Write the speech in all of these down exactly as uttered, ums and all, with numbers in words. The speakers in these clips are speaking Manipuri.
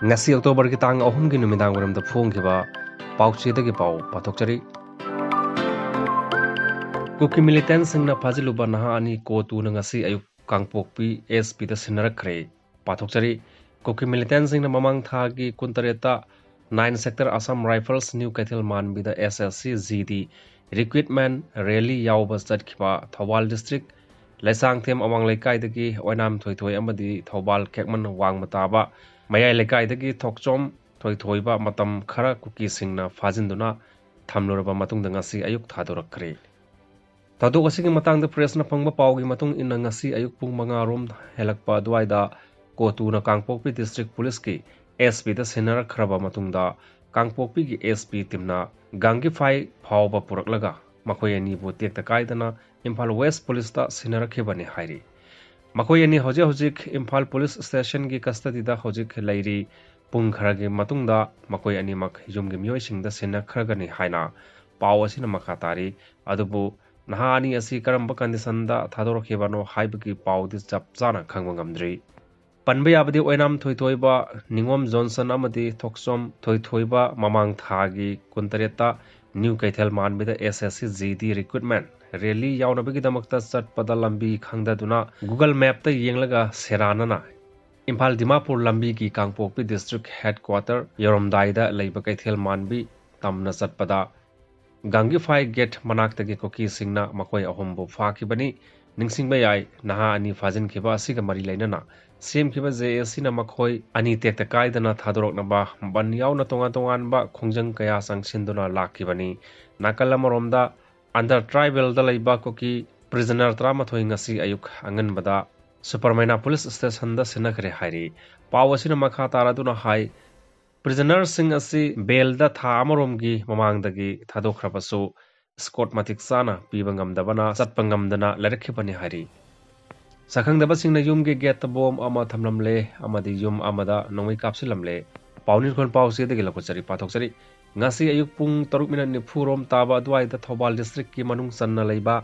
ꯉꯁꯤ ꯑꯣꯛꯇꯣꯕꯔꯒꯤ ꯇꯥꯡ ꯑꯍꯨꯝꯒꯤ ꯅꯨꯃꯤꯗꯥꯡ ꯋꯥꯏꯔꯝꯗ ꯐꯣꯡꯈꯤꯕ ꯄꯥꯎꯆꯦꯗꯒꯤ ꯄꯥꯎ ꯄꯥꯊꯣꯛꯆꯔꯤ꯫ ꯀꯨꯀꯤ ꯃꯤꯂꯤꯇꯦꯟꯁꯤꯡꯅ ꯐꯥꯖꯤꯜꯂꯨꯕ ꯅꯍꯥ ꯑꯅꯤ ꯀꯣꯇꯨꯅ ꯉꯁꯤ ꯑꯌꯨꯛ ꯀꯥꯡꯄꯣꯛꯄꯤ ꯑꯦꯁ ꯄꯤꯗ ꯁꯤꯟꯅꯔꯛꯈ꯭ꯔꯦ꯫ ꯄꯥꯊꯣꯛꯆꯔꯤ꯫ ꯀꯨꯀꯤ ꯃꯤꯂꯤꯇꯦꯟꯁꯤꯡꯅ ꯃꯃꯥꯡ ꯊꯥꯒꯤ ꯀꯨꯟꯇꯔꯦꯠꯇ nine sector Assam rifles new Keithel ꯃꯥꯟꯕꯤꯗ S S C G D recruitment rally ꯌꯥꯎꯕ ꯆꯠꯈꯤꯕ ꯊꯧꯕꯥꯜ ꯗꯤꯁꯇ꯭ꯔꯤꯛ ꯂꯩꯁꯥꯡꯊꯦꯝ ꯑꯋꯥꯡ ꯂꯩꯀꯥꯏꯗꯒꯤ ꯑꯣꯏꯅꯥꯝ ꯊꯣꯏꯊꯣꯏ ꯑꯃꯗꯤ ꯊꯧꯕꯥꯜ ꯈꯦꯛꯃꯟ ꯋꯥꯡꯃ ꯇꯥꯕ ꯃꯌꯥꯏ ꯂꯩꯀꯥꯏꯗꯒꯤ ꯊꯣꯛꯆꯣꯝ ꯊꯣꯏꯊꯣꯏꯕ ꯃꯇꯝ ꯈꯔ ꯀꯨꯀꯤꯁꯤꯡꯅ ꯐꯥꯖꯤꯟꯗꯨꯅ ꯊꯝꯂꯨꯔꯕ ꯃꯇꯨꯡꯗ ꯉꯁꯤ ꯑꯌꯨꯛ ꯊꯥꯗꯣꯔꯛꯈ꯭ꯔꯦ꯫ ꯊꯧꯗꯣꯛ ꯑꯁꯤꯒꯤ ꯃꯇꯥꯡꯗ ꯄ꯭ꯔꯦꯁꯅ ꯐꯪꯕ ꯄꯥꯎꯒꯤ ꯃꯇꯨꯡ ꯏꯟꯅ, ꯉꯁꯤ ꯑꯌꯨꯛ ꯄꯨꯡ ꯃꯉꯥ ꯔꯣꯝ ꯍꯦꯜꯂꯛꯄ ꯑꯗꯨꯋꯥꯏꯗ ꯀꯣꯇꯨꯅ ꯀꯥꯡꯄꯣꯛꯄꯤ ꯗꯤꯁꯇ꯭ꯔꯤꯛ ꯄꯨꯂꯤꯁꯀꯤ ꯑꯦꯁ ꯄꯤꯗ ꯁꯤꯟꯅꯔꯛꯈ꯭ꯔꯕ ꯃꯇꯨꯡꯗ, ꯀꯥꯡꯄꯣꯛꯄꯤꯒꯤ ꯑꯦꯁ ꯄꯤ ꯇꯤꯝꯅ ꯒꯥꯡꯒꯤꯐꯥꯏ ꯐꯥꯎꯕ ꯄꯨꯔꯛꯂꯒ ꯃꯈꯣꯏ ꯑꯅꯤꯕꯨ ꯇꯦꯛꯇ ꯀꯥꯏꯗꯅ ꯏꯝꯐꯥꯜ ꯋꯦꯁ ꯄꯨꯂꯤꯁꯇ ꯁꯤꯟꯅꯔꯛꯈꯤꯕꯅꯤ ꯍꯥꯏꯔꯤ꯫ ꯃꯈꯣꯏ ꯑꯅꯤ ꯍꯧꯖꯤꯛ ꯍꯧꯖꯤꯛ ꯏꯝꯐꯥꯜ ꯄꯨꯂꯤꯁ ꯁ꯭ꯇꯦꯁꯟꯒꯤ ꯀꯁꯇꯗꯤꯗ ꯍꯧꯖꯤꯛ ꯂꯩꯔꯤ꯫ ꯄꯨꯡ ꯈꯔꯒꯤ ꯃꯇꯨꯡꯗ ꯃꯈꯣꯏ ꯑꯅꯤꯃꯛ ꯌꯨꯝꯒꯤ ꯃꯤꯑꯣꯏꯁꯤꯡꯗ ꯁꯤꯟꯅꯈ꯭ꯔꯒꯅꯤ ꯍꯥꯏꯅ ꯄꯥꯎ ꯑꯁꯤꯅ ꯃꯈꯥ ꯇꯥꯔꯤ꯫ ꯑꯗꯨꯕꯨ ꯅꯍꯥ ꯑꯅꯤ ꯑꯁꯤ ꯀꯔꯝꯕ ꯀꯟꯗꯤꯁꯟꯗ ꯊꯥꯗꯣꯔꯛꯈꯤꯕꯅꯣ ꯍꯥꯏꯕꯒꯤ ꯄꯥꯎꯗꯤ ꯆꯞ ꯆꯥꯅ ꯈꯪꯕ ꯉꯝꯗ꯭ꯔꯤ꯫ ꯄꯟꯕ ꯌꯥꯕꯗꯤ ꯑꯣꯏꯅꯥꯝ ꯊꯣꯏꯊꯣꯏꯕ, ꯅꯤꯉꯣꯝ ꯖꯣꯟꯁꯟ ꯑꯃꯗꯤ ꯊꯣꯛꯆꯣꯝ ꯊꯣꯏꯊꯣꯏꯕ ꯃꯃꯥꯡ ꯊꯥꯒꯤ ꯀꯨꯟꯇꯔꯦꯠꯇ ꯅ꯭ꯌꯨ ꯀꯩꯊꯦꯜ ꯃꯥꯟꯕꯤꯗ S S C G D recruitment rally ꯌꯥꯎꯅꯕꯒꯤꯗꯃꯛꯇ ꯆꯠꯄꯗ ꯂꯝꯕꯤ ꯈꯪꯗꯗꯨꯅ Google ꯃꯦꯞꯇ ꯌꯦꯡꯂꯒ ꯁꯦꯔꯥꯟꯅꯅ ꯏꯝꯐꯥꯜ ꯗꯤꯃꯥꯄꯨꯔ ꯂꯝꯕꯤꯒꯤ ꯀꯥꯡꯄꯣꯛꯄꯤ ꯗꯤꯁꯇ꯭ꯔꯤꯛ ꯍꯦꯗꯀ꯭ꯋꯥꯇꯔ ꯌꯧꯔꯝꯗꯥꯏꯗ ꯂꯩꯕ ꯀꯩꯊꯦꯜ ꯃꯥꯟꯕꯤ ꯇꯝꯅ ꯆꯠꯄꯗ ꯒꯥꯡꯒꯤꯐꯥꯏ ꯒꯦꯠ ꯃꯅꯥꯛꯇꯒꯤ ꯀꯨꯀꯤꯁꯤꯡꯅ ꯃꯈꯣꯏ ꯑꯍꯨꯝꯕꯨ ꯐꯥꯈꯤꯕꯅꯤ꯫ ꯅꯤꯡꯁꯤꯡꯕ ꯌꯥꯏ, ꯅꯍꯥ ꯑꯅꯤ ꯐꯥꯖꯤꯟꯈꯤꯕ ꯑꯁꯤꯒ ꯃꯔꯤ ꯂꯩꯅꯅ ꯁꯦꯝꯈꯤꯕ ꯖꯦ ꯑꯦ ꯁꯤꯅ ꯃꯈꯣꯏ ꯑꯅꯤ ꯇꯦꯛꯇ ꯀꯥꯏꯗꯅ ꯊꯥꯗꯣꯔꯛꯅꯕ ꯕꯟ ꯌꯥꯎꯅ ꯇꯣꯉꯥꯟ ꯇꯣꯉꯥꯟꯕ ꯈꯣꯡꯖꯪ ꯀꯌꯥ ꯆꯪꯁꯤꯟꯗꯨꯅ ꯂꯥꯛꯈꯤꯕꯅꯤ꯫ ꯅꯥꯀꯜ ꯑꯃꯔꯣꯝꯗ, ꯑꯟꯗꯔ ꯇ꯭ꯔꯥꯏꯕꯦꯜꯗ ꯂꯩꯕ ꯀꯨꯀꯤ ꯄ꯭ꯔꯤꯖꯅꯔ ꯇꯔꯥꯃꯥꯊꯣꯏ ꯉꯁꯤ ꯑꯌꯨꯛ ꯑꯉꯟꯕꯗ ꯁꯨꯄꯔꯃꯥꯏꯅꯥ ꯄꯨꯂꯤꯁ ꯁ꯭ꯇꯦꯁꯟꯗ ꯁꯤꯟꯅꯈ꯭ꯔꯦ ꯍꯥꯏꯔꯤ꯫ ꯄꯥꯎ ꯑꯁꯤꯅ ꯃꯈꯥ ꯇꯥꯔꯗꯨꯅ ꯍꯥꯏ, ꯄ꯭ꯔꯤꯖꯅꯔꯁꯤꯡ ꯑꯁꯤ ꯕꯦꯜꯗ ꯊꯥ ꯑꯃꯔꯣꯝꯒꯤ ꯃꯃꯥꯡꯗꯒꯤ ꯊꯥꯗꯣꯛꯈ꯭ꯔꯕꯁꯨ, ꯁ꯭ꯀꯣꯠ ꯃꯇꯤꯛ ꯆꯥꯅ ꯄꯤꯕ ꯉꯝꯗꯕꯅ ꯆꯠꯄ ꯉꯝꯗꯅ ꯂꯩꯔꯛꯈꯤꯕꯅꯤ ꯍꯥꯏꯔꯤ꯫ ꯁꯛꯈꯪꯗꯕꯁꯤꯡꯅ ꯌꯨꯝꯒꯤ ꯒꯦꯠꯇ ꯕꯣꯝ ꯑꯃ ꯊꯝꯂꯝꯂꯦ ꯑꯃꯗꯤ ꯌꯨꯝ ꯑꯃꯗ ꯅꯣꯡꯃꯩ ꯀꯥꯞꯁꯤꯜꯂꯝꯂꯦ꯫ ꯄꯥꯎꯅꯤꯡꯈꯣꯜ ꯄꯥꯎꯆꯦꯗꯒꯤ ꯂꯧꯈꯠꯆꯔꯤ, ꯄꯥꯊꯣꯛꯆꯔꯤ꯫ ꯉꯁꯤ ꯑꯌꯨꯛ ꯄꯨꯡ ꯇꯔꯨꯛ ꯃꯤꯅꯠ ꯅꯤꯐꯨ ꯔꯣꯝ ꯇꯥꯕ ꯑꯗꯨꯋꯥꯏꯗ ꯊꯧꯕꯥꯜ ꯗꯤꯁꯇ꯭ꯔꯤꯛꯀꯤ ꯃꯅꯨꯡ ꯆꯟꯅ ꯂꯩꯕ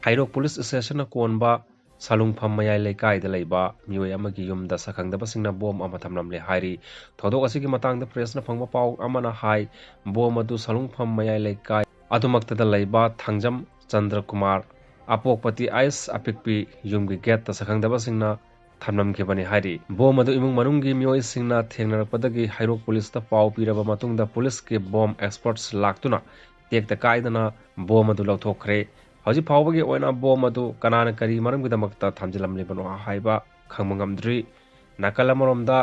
ꯍꯩꯔꯣꯛ ꯄꯨꯂꯤꯁ ꯁ꯭ꯇꯦꯁꯟꯅ ꯀꯣꯟꯕ ꯁꯂꯨꯡꯐꯝ ꯃꯌꯥꯏ ꯂꯩꯀꯥꯏꯗ ꯂꯩꯕ ꯃꯤꯑꯣꯏ ꯑꯃꯒꯤ ꯌꯨꯝꯗ ꯁꯛꯈꯪꯗꯕꯁꯤꯡꯅ ꯕꯣꯝ ꯑꯃ ꯊꯝꯂꯝꯂꯦ ꯍꯥꯏꯔꯤ꯫ ꯊꯧꯗꯣꯛ ꯑꯁꯤꯒꯤ ꯃꯇꯥꯡꯗ ꯄ꯭ꯔꯦꯁꯅ ꯐꯪꯕ ꯄꯥꯎ ꯑꯃꯅ ꯍꯥꯏ, ꯕꯣꯝ ꯑꯗꯨ ꯁꯂꯨꯡꯐꯝ ꯃꯌꯥꯏ ꯂꯩꯀꯥꯏ ꯑꯗꯨꯃꯛꯇꯗ ꯂꯩꯕ ꯊꯥꯡꯖꯝ ꯆꯟꯗ꯭ꯔꯀꯨꯃꯥꯔ, ꯑꯄꯣꯛꯄꯇꯤ ꯑꯥꯏꯁ ꯑꯄꯤꯛꯄꯤ ꯌꯨꯝꯒꯤ ꯒꯦꯠꯇ ꯁꯛꯈꯪꯗꯕꯁꯤꯡꯅ ꯊꯝꯂꯝꯈꯤꯕꯅꯤ ꯍꯥꯏꯔꯤ꯫ ꯕꯣꯝ ꯑꯗꯨ ꯏꯃꯨꯡ ꯃꯅꯨꯡꯒꯤ ꯃꯤꯑꯣꯏꯁꯤꯡꯅ ꯊꯦꯡꯅꯔꯛꯄꯗꯒꯤ ꯍꯩꯔꯣꯛ ꯄꯨꯂꯤꯁꯇ ꯄꯥꯎ ꯄꯤꯔꯕ ꯃꯇꯨꯡꯗ ꯄꯨꯂꯤꯁꯀꯤ ꯕꯣꯝ ꯑꯦꯛꯁꯄꯔꯠꯁ ꯂꯥꯛꯇꯨꯅ ꯇꯦꯛꯇ ꯀꯥꯏꯗꯅ ꯕꯣꯝ ꯑꯗꯨ ꯂꯧꯊꯣꯛꯈ꯭ꯔꯦ꯫ ꯍꯧꯖꯤꯛ ꯐꯥꯎꯕꯒꯤ ꯑꯣꯏꯅ ꯕꯣꯝ ꯑꯗꯨ ꯀꯅꯥꯅ ꯀꯔꯤ ꯃꯔꯝꯒꯤꯗꯃꯛꯇ ꯊꯝꯖꯤꯜꯂꯝꯂꯤꯕꯅꯣ ꯍꯥꯏꯕ ꯈꯪꯕ ꯉꯝꯗ꯭ꯔꯤ꯫ ꯅꯥꯀꯜ ꯑꯃꯔꯣꯝꯗ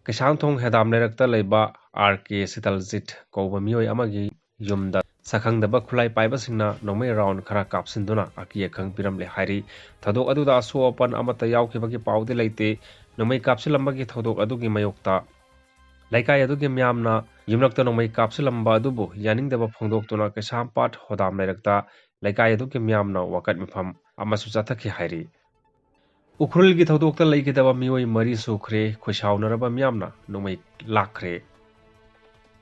ꯀꯩꯁꯥꯝꯊꯣꯡ ꯍꯦꯗꯥꯝ ꯂꯩꯔꯛꯇ ꯂꯩꯕ ꯑꯥꯔ ꯀꯦ ꯁꯤꯇꯜꯖꯤꯠ ꯀꯧꯕ ꯃꯤꯑꯣꯏ ꯑꯃꯒꯤ ꯌꯨꯝꯗ ꯁꯛꯈꯪꯗꯕ ꯈꯨꯠꯂꯥꯏ ꯄꯥꯏꯕꯁꯤꯡꯅ ꯅꯣꯡꯃꯩ ꯔꯥꯎꯟ ꯈꯔ ꯀꯥꯞꯁꯤꯟꯗꯨꯅ ꯑꯀꯤ ꯑꯈꯪ ꯄꯤꯔꯝꯂꯦ ꯍꯥꯏꯔꯤ꯫ ꯊꯧꯗꯣꯛ ꯑꯗꯨꯗ ꯑꯁꯣꯛ ꯑꯄꯟ ꯑꯃꯠꯇ ꯌꯥꯎꯈꯤꯕꯒꯤ ꯄꯥꯎꯗꯤ ꯂꯩꯇꯦ꯫ ꯅꯣꯡꯃꯩ ꯀꯥꯞꯁꯤꯜꯂꯝꯕꯒꯤ ꯊꯧꯗꯣꯛ ꯑꯗꯨꯒꯤ ꯃꯥꯌꯣꯛꯇ ꯂꯩꯀꯥꯏ ꯑꯗꯨꯒꯤ ꯃꯤꯌꯥꯝꯅ ꯌꯨꯝꯂꯛꯇ ꯅꯣꯡꯃꯩ ꯀꯥꯞꯁꯤꯜꯂꯝꯕ ꯑꯗꯨꯕꯨ ꯌꯥꯅꯤꯡꯗꯕ ꯐꯣꯡꯗꯣꯛꯇꯨꯅ ꯀꯩꯁꯥꯝꯄꯥꯠ ꯍꯣꯗꯥꯝ ꯂꯩꯔꯛꯇ ꯂꯩꯀꯥꯏ ꯑꯗꯨꯒꯤ ꯃꯤꯌꯥꯝꯅ ꯋꯥꯀꯠ ꯃꯤꯐꯝ ꯑꯃꯁꯨ ꯆꯠꯊꯈꯤ ꯍꯥꯏꯔꯤ꯫ ꯎꯈ꯭ꯔꯨꯜꯒꯤ ꯊꯧꯗꯣꯛꯇ ꯂꯩꯈꯤꯗꯕ ꯃꯤꯑꯣꯏ ꯃꯔꯤ ꯁꯨꯈ꯭ꯔꯦ꯫ ꯈꯣꯏꯁꯥꯎꯅꯔꯕ ꯃꯤꯌꯥꯝꯅ ꯅꯣꯡꯃꯩ ꯂꯥꯛꯈ꯭ꯔꯦ꯫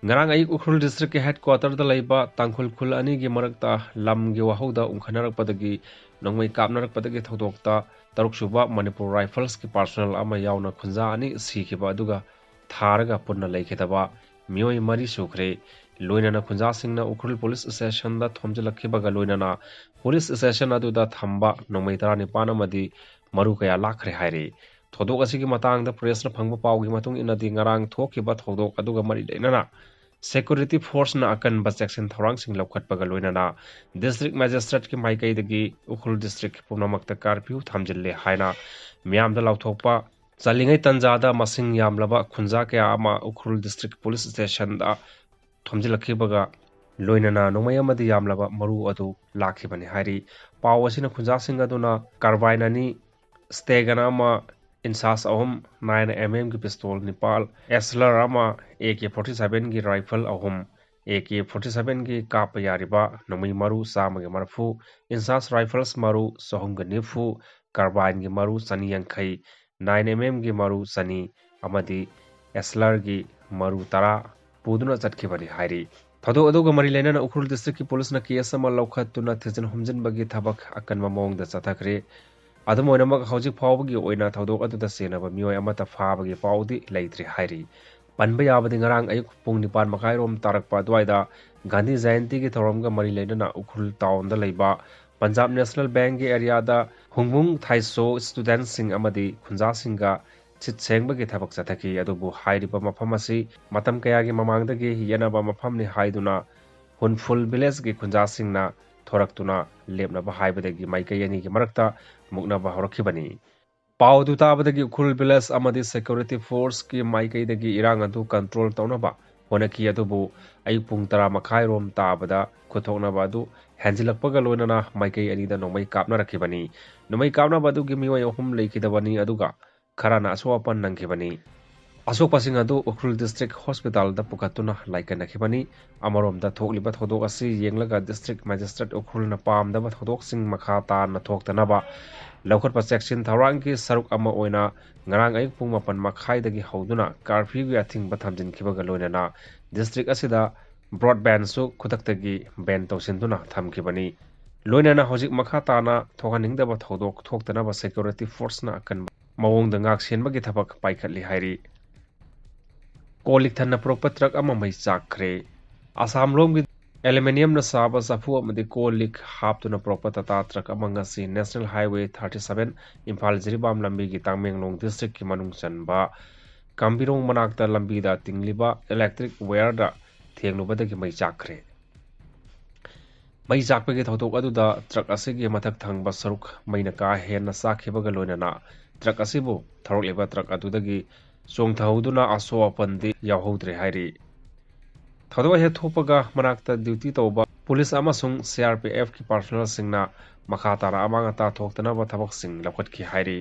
ꯉꯔꯥꯡ ꯑꯌꯨꯛ ꯎꯈ꯭ꯔꯨꯜ ꯗꯤꯁꯇ꯭ꯔꯤꯛꯀꯤ ꯍꯦꯗꯀ꯭ꯋꯥꯇꯔꯗ ꯂꯩꯕ ꯇꯥꯡꯈꯨꯜ ꯈꯨꯜ ꯑꯅꯤꯒꯤ ꯃꯔꯛꯇ ꯂꯝꯒꯤ ꯋꯥꯍꯧꯗ ꯎꯪꯈꯠꯅꯔꯛꯄꯗꯒꯤ ꯅꯣꯡꯃꯩ ꯀꯥꯞꯅꯔꯛꯄꯗꯒꯤ ꯊꯧꯗꯣꯛꯇ ꯇꯔꯨꯛꯁꯨꯕ ꯃꯅꯤꯄꯨꯔ ꯔꯥꯏꯐꯜꯁꯀꯤ ꯄꯥꯔꯁꯣꯅꯦꯜ ꯑꯃ ꯌꯥꯎꯅ ꯈꯨꯟꯖꯥ ꯑꯅꯤ ꯁꯤꯈꯤꯕ ꯑꯗꯨꯒ ꯊꯥꯔꯒ ꯄꯨꯟꯅ ꯂꯩꯈꯤꯗꯕ ꯃꯤꯑꯣꯏ ꯃꯔꯤ ꯁꯨꯈ꯭ꯔꯦ꯫ ꯂꯣꯏꯅꯅ ꯈꯨꯟꯖꯥꯁꯤꯡꯅ ꯎꯈ꯭ꯔꯨꯜ ꯄꯨꯂꯤꯁ ꯁ꯭ꯇꯦꯁꯟꯗ ꯊꯣꯝꯖꯤꯜꯂꯛꯈꯤꯕꯒ ꯂꯣꯏꯅꯅ ꯄꯨꯂꯤꯁ ꯁ꯭ꯇꯦꯁꯟ ꯑꯗꯨꯗ ꯊꯝꯕ ꯅꯣꯡꯃꯩ ꯇꯔꯥꯅꯤꯄꯥꯟ ꯑꯃꯗꯤ ꯃꯔꯨ ꯀꯌꯥ ꯂꯥꯛꯈ꯭ꯔꯦ ꯍꯥꯏꯔꯤ꯫ ꯊꯧꯗꯣꯛ ꯑꯁꯤꯒꯤ ꯃꯇꯥꯡꯗ ꯄ꯭ꯔꯦꯁꯅ ꯐꯪꯕ ꯄꯥꯎꯒꯤ ꯃꯇꯨꯡ ꯏꯟꯅꯗꯤ ꯉꯔꯥꯡ ꯊꯣꯛꯈꯤꯕ ꯊꯧꯗꯣꯛ ꯑꯗꯨꯒ ꯃꯔꯤ ꯂꯩꯅꯅ ꯁꯦꯀ꯭ꯌꯨꯔꯤꯇꯤ ꯐꯣꯔꯁꯅ ꯑꯀꯟꯕ ꯆꯦꯛꯁꯤꯟ ꯊꯧꯔꯥꯡꯁꯤꯡ ꯂꯧꯈꯠꯄꯒ ꯂꯣꯏꯅꯅ ꯗꯤꯁꯇ꯭ꯔꯤꯛ ꯃꯦꯖꯤꯁꯇ꯭ꯔꯦꯠꯀꯤ ꯃꯥꯏꯀꯩꯗꯒꯤ ꯎꯈ꯭ꯔꯨꯜ ꯗꯤꯁꯇ꯭ꯔꯤꯛ ꯄꯨꯝꯅꯃꯛꯇ ꯀꯥꯔꯐ꯭ꯌꯨ ꯊꯝꯖꯤꯜꯂꯦ ꯍꯥꯏꯅ ꯃꯤꯌꯥꯝꯗ ꯂꯥꯎꯊꯣꯛꯄ ꯆꯜꯂꯤꯉꯩ ꯇꯟꯖꯥꯗ ꯃꯁꯤꯡ ꯌꯥꯝꯂꯕ ꯈꯨꯟꯖꯥ ꯀꯌꯥ ꯑꯃ ꯎꯈ꯭ꯔꯨꯜ ꯗꯤꯁꯇ꯭ꯔꯤꯛ ꯄꯨꯂꯤꯁ ꯁ꯭ꯇꯦꯁꯟꯗ ꯊꯣꯝꯖꯤꯜꯂꯛꯈꯤꯕꯒ ꯂꯣꯏꯅꯅ ꯅꯣꯡꯃꯩ ꯑꯃꯗꯤ ꯌꯥꯝꯂꯕ ꯃꯔꯨ ꯑꯗꯨ ꯂꯥꯛꯈꯤꯕꯅꯤ ꯍꯥꯏꯔꯤ꯫ ꯄꯥꯎ ꯑꯁꯤꯅ ꯈꯨꯟꯖꯥꯁꯤꯡ ꯑꯗꯨꯅ ꯀꯥꯔꯕꯥꯏꯟ ꯑꯅꯤ, ꯁ꯭ꯇꯦꯒꯟ ꯑꯃ, ꯏꯟꯁꯥꯁ ꯑꯍꯨꯝ, ꯅꯥꯏꯟ ꯑꯦꯝ ꯑꯦꯝꯒꯤ ꯄꯤꯁꯇꯣꯜ ꯅꯤꯄꯥꯜ, ꯑꯦꯁꯂꯔ ꯑꯃ, ꯑꯦ ꯀꯦ ꯐꯣꯔꯇꯤ ꯁꯚꯦꯟꯒꯤ ꯔꯥꯏꯐꯜ ꯑꯍꯨꯝ, ꯑꯦ ꯀꯦ ꯐꯣꯔꯇꯤ ꯁꯚꯦꯟꯒꯤ ꯀꯥꯞꯄ ꯌꯥꯔꯤꯕ ꯅꯣꯡꯃꯩ ꯃꯔꯨ ꯆꯥꯝꯃꯒ ꯃꯔꯤꯐꯨ, ꯏꯟꯁꯥꯁ ꯔꯥꯏꯐꯜꯁ ꯃꯔꯨ ꯆꯍꯨꯝꯒ ꯅꯤꯐꯨ, ꯀꯥꯔꯕꯥꯏꯟꯒꯤ ꯃꯔꯨ ꯆꯅꯤ ꯌꯥꯡꯈꯩ, ꯅꯥꯏꯟ ꯑꯦꯝ ꯑꯦꯝꯒꯤ ꯃꯔꯨ ꯆꯅꯤ ꯑꯃꯗꯤ ꯑꯦꯁꯂꯔꯒꯤ ꯃꯔꯨ ꯇꯔꯥ ꯄꯨꯗꯨꯅ ꯆꯠꯈꯤꯕꯅꯤ ꯍꯥꯏꯔꯤ꯫ ꯊꯧꯗꯣꯛ ꯑꯗꯨꯒ ꯃꯔꯤ ꯂꯩꯅꯅ ꯎꯈ꯭ꯔꯨꯜ ꯗꯤꯁꯇ꯭ꯔꯤꯛꯀꯤ ꯄꯨꯂꯤꯁꯅ ꯀꯦꯁ ꯑꯃ ꯂꯧꯈꯠꯇꯨꯅ ꯊꯤꯖꯤꯟ ꯍꯨꯝꯖꯤꯟꯕꯒꯤ ꯊꯕꯛ ꯑꯀꯟꯕ ꯃꯑꯣꯡꯗ ꯆꯠꯊꯈ꯭ꯔꯦ꯫ ꯑꯗꯨꯝ ꯑꯣꯏꯅꯃꯛ, ꯍꯧꯖꯤꯛ ꯐꯥꯎꯕꯒꯤ ꯑꯣꯏꯅ ꯊꯧꯗꯣꯛ ꯑꯗꯨꯗ ꯆꯦꯟꯅꯕ ꯃꯤꯑꯣꯏ ꯑꯃꯠꯇ ꯐꯥꯕꯒꯤ ꯄꯥꯎꯗꯤ ꯂꯩꯇ꯭ꯔꯤ ꯍꯥꯏꯔꯤ꯫ ꯄꯟꯕ ꯌꯥꯕꯗꯤ, ꯉꯔꯥꯡ ꯑꯌꯨꯛ ꯄꯨꯡ ꯅꯤꯄꯥꯟ ꯃꯈꯥꯏꯔꯣꯝ ꯇꯥꯔꯛꯄ ꯑꯗꯨꯋꯥꯏꯗ ꯒꯥꯟꯙꯤ ꯖꯌꯟꯇꯤꯒꯤ ꯊꯧꯔꯝꯒ ꯃꯔꯤ ꯂꯩꯅꯅ ꯎꯈ꯭ꯔꯨꯜ ꯇꯥꯎꯟꯗ ꯂꯩꯕ ꯄꯟꯖꯥꯕ ꯅꯦꯁꯅꯦꯜ ꯕꯦꯡꯛꯒꯤ ꯑꯦꯔꯤꯌꯥꯗ ꯍꯨꯡꯕꯨꯡ ꯊꯥꯏꯁꯣ ꯁ꯭ꯇꯨꯗꯦꯟꯠꯁꯤꯡ ꯑꯃꯗꯤ ꯈꯨꯟꯖꯥꯁꯤꯡꯒ ꯁꯤꯠ ꯁꯦꯡꯕꯒꯤ ꯊꯕꯛ ꯆꯠꯊꯈꯤ꯫ ꯑꯗꯨꯕꯨ ꯍꯥꯏꯔꯤꯕ ꯃꯐꯝ ꯑꯁꯤ ꯃꯇꯝ ꯀꯌꯥꯒꯤ ꯃꯃꯥꯡꯗꯒꯤ ꯌꯦꯠꯅꯕ ꯃꯐꯝꯅꯤ ꯍꯥꯏꯗꯨꯅ ꯍꯨꯟꯐꯨꯜ ꯚꯤꯂꯦꯖꯀꯤ ꯈꯨꯟꯖꯥꯁꯤꯡꯅ ꯊꯣꯔꯛꯇꯨꯅ ꯂꯦꯞꯅꯕ ꯍꯥꯏꯕꯗꯒꯤ ꯃꯥꯏꯀꯩ ꯑꯅꯤꯒꯤ ꯃꯔꯛꯇ ꯃꯨꯛꯅꯕ ꯍꯧꯔꯛꯈꯤꯕꯅꯤ꯫ ꯄꯥꯎ ꯑꯗꯨ ꯇꯥꯕꯗꯒꯤ ꯎꯈ꯭ꯔꯨꯜ ꯚꯤꯂꯦꯖ ꯑꯃꯗꯤ ꯁꯦꯀ꯭ꯌꯨꯔꯤꯇꯤ ꯐꯣꯔꯁꯀꯤ ꯃꯥꯏꯀꯩꯗꯒꯤ ꯏꯔꯥꯡ ꯑꯗꯨ ꯀꯟꯇ꯭ꯔꯣꯜ ꯇꯧꯅꯕ ꯍꯣꯠꯅꯈꯤ꯫ ꯑꯗꯨꯕꯨ ꯑꯌꯨꯛ ꯄꯨꯡ ꯇꯔꯥ ꯃꯈꯥꯏꯔꯣꯝ ꯇꯥꯕꯗ ꯈꯨꯠꯊꯣꯛꯅꯕ ꯑꯗꯨ ꯍꯦꯟꯖꯤꯜꯂꯛꯄꯒ ꯂꯣꯏꯅꯅ ꯃꯥꯏꯀꯩ ꯑꯅꯤꯗ ꯅꯣꯡꯃꯩ ꯀꯥꯞꯅꯔꯛꯈꯤꯕꯅꯤ꯫ ꯅꯣꯡꯃꯩ ꯀꯥꯞꯅꯕ ꯑꯗꯨꯒꯤ ꯃꯤꯑꯣꯏ ꯑꯍꯨꯝ ꯂꯩꯈꯤꯗꯕꯅꯤ, ꯑꯗꯨꯒ ꯈꯔꯅ ꯑꯁꯣꯛ ꯑꯄꯟ ꯅꯪꯈꯤꯕꯅꯤ꯫ ꯑꯁꯣꯛꯄꯁꯤꯡ ꯑꯗꯨ ꯎꯈ꯭ꯔꯨꯜ ꯗꯤꯁꯇ꯭ꯔꯤꯛ ꯍꯣꯁꯄꯤꯇꯥꯜꯗ ꯄꯨꯈꯠꯇꯨꯅ ꯂꯥꯏꯀꯠꯅꯈꯤꯕꯅꯤ꯫ ꯑꯃꯔꯣꯝꯗ, ꯊꯣꯛꯂꯤꯕ ꯊꯧꯗꯣꯛ ꯑꯁꯤ ꯌꯦꯡꯂꯒ ꯗꯤꯁꯇ꯭ꯔꯤꯛ ꯃꯦꯖꯤꯁꯇ꯭ꯔꯦꯠ ꯎꯈ꯭ꯔꯨꯜꯅ ꯄꯥꯝꯗꯕ ꯊꯧꯗꯣꯛꯁꯤꯡ ꯃꯈꯥ ꯇꯥꯅ ꯊꯣꯛꯇꯅꯕ ꯂꯧꯈꯠꯄ ꯆꯦꯛꯁꯤꯟ ꯊꯧꯔꯥꯡꯒꯤ ꯁꯔꯨꯛ ꯑꯃ ꯑꯣꯏꯅ ꯉꯔꯥꯡ ꯑꯌꯨꯛ ꯄꯨꯡ ꯃꯥꯄꯟ ꯃꯈꯥꯏꯗꯒꯤ ꯍꯧꯗꯨꯅ ꯀꯥꯔꯐ꯭ꯌꯨꯒꯤ ꯑꯊꯤꯡꯕ ꯊꯝꯖꯤꯟꯈꯤꯕꯒ ꯂꯣꯏꯅꯅ ꯗꯤꯁꯇ꯭ꯔꯤꯛ ꯑꯁꯤꯗ ꯕ꯭ꯔꯣꯗꯕꯦꯟꯁꯨ ꯈꯨꯗꯛꯇꯒꯤ ꯕꯦꯟ ꯇꯧꯁꯤꯟꯗꯨꯅ ꯊꯝꯈꯤꯕꯅꯤ꯫ ꯂꯣꯏꯅꯅ ꯍꯧꯖꯤꯛ ꯃꯈꯥ ꯇꯥꯅ ꯊꯣꯛꯍꯟꯅꯤꯡꯗꯕ ꯊꯧꯗꯣꯛ ꯊꯣꯛꯇꯅꯕ ꯁꯦꯀ꯭ꯌꯨꯔꯤꯇꯤ ꯐꯣꯔꯁꯅ ꯑꯀꯟꯕ ꯃꯑꯣꯡꯗ ꯉꯥꯛ ꯁꯦꯟꯕꯒꯤ ꯊꯕꯛ ꯄꯥꯏꯈꯠꯂꯤ ꯍꯥꯏꯔꯤ꯫ ꯀꯣꯜ ꯂꯤꯛ ꯊꯟꯅ ꯄꯨꯔꯛꯄ ꯇ꯭ꯔꯛ ꯑꯃ ꯃꯩ ꯆꯥꯛꯈ꯭ꯔꯦ꯫ ꯑꯁꯥꯝ ꯂꯣꯝꯒꯤ ꯑꯦꯂꯨꯃꯤꯅꯤꯌꯝꯅ ꯁꯥꯕ ꯆꯐꯨ ꯑꯃꯗꯤ ꯀꯣꯜ ꯂꯤꯛ ꯍꯥꯞꯇꯨꯅ ꯄꯨꯔꯛꯄ ꯇꯥꯇꯥ ꯇ꯭ꯔꯛ ꯑꯃ ꯉꯁꯤ national highway thirty seven Imphal Jiribam ꯂꯝꯕꯤꯒꯤ ꯇꯥꯃꯦꯡꯂꯣꯡ ꯗꯤꯁꯇ꯭ꯔꯤꯛꯀꯤ ꯃꯅꯨꯡ ꯆꯟꯕ ꯀꯥꯝꯕꯤꯔꯣꯡ ꯃꯅꯥꯛꯇ ꯂꯝꯕꯤꯗ ꯇꯤꯡꯂꯤꯕ ꯏꯂꯦꯛꯇ꯭ꯔꯤꯛ ꯋꯥꯌꯔꯗ ꯊꯦꯡꯂꯨꯕꯗꯒꯤ ꯃꯩ ꯆꯥꯛꯈ꯭ꯔꯦ꯫ ꯃꯩ ꯆꯥꯛꯄꯒꯤ ꯊꯧꯗꯣꯛ ꯑꯗꯨꯗ ꯇ꯭ꯔꯛ ꯑꯁꯤꯒꯤ ꯃꯊꯛ ꯊꯪꯕ ꯁꯔꯨꯛ ꯃꯩꯅ ꯀꯥ ꯍꯦꯟꯅ ꯆꯥꯛꯈꯤꯕꯒ ꯂꯣꯏꯅꯅ ꯇ꯭ꯔꯛ ꯑꯁꯤꯕꯨ ꯊꯧꯔꯛꯂꯤꯕ ꯇ꯭ꯔꯛ ꯑꯗꯨꯗꯒꯤ ꯆꯣꯡꯊꯍꯧꯗꯨꯅ ꯑꯁꯣꯛ ꯑꯄꯟꯗꯤ ꯌꯥꯎꯍꯧꯗ꯭ꯔꯦ ꯍꯥꯏꯔꯤ꯫ ꯊꯧꯗꯣꯛ ꯍꯦꯛ ꯊꯣꯛꯄꯒ ꯃꯅꯥꯛꯇ ꯗ꯭ꯌꯨꯇꯤ ꯇꯧꯕ ꯄꯨꯂꯤꯁ ꯑꯃꯁꯨꯡ ꯁꯤ ꯑꯥꯔ ꯄꯤ ꯑꯦꯐꯀꯤ ꯄꯥꯔꯁꯣꯅꯦꯜꯁꯤꯡꯅ ꯃꯈꯥ ꯇꯥꯅ ꯑꯃꯥꯡ ꯑꯇꯥ ꯊꯣꯛꯇꯅꯕ ꯊꯕꯛꯁꯤꯡ ꯂꯧꯈꯠꯈꯤ ꯍꯥꯏꯔꯤ꯫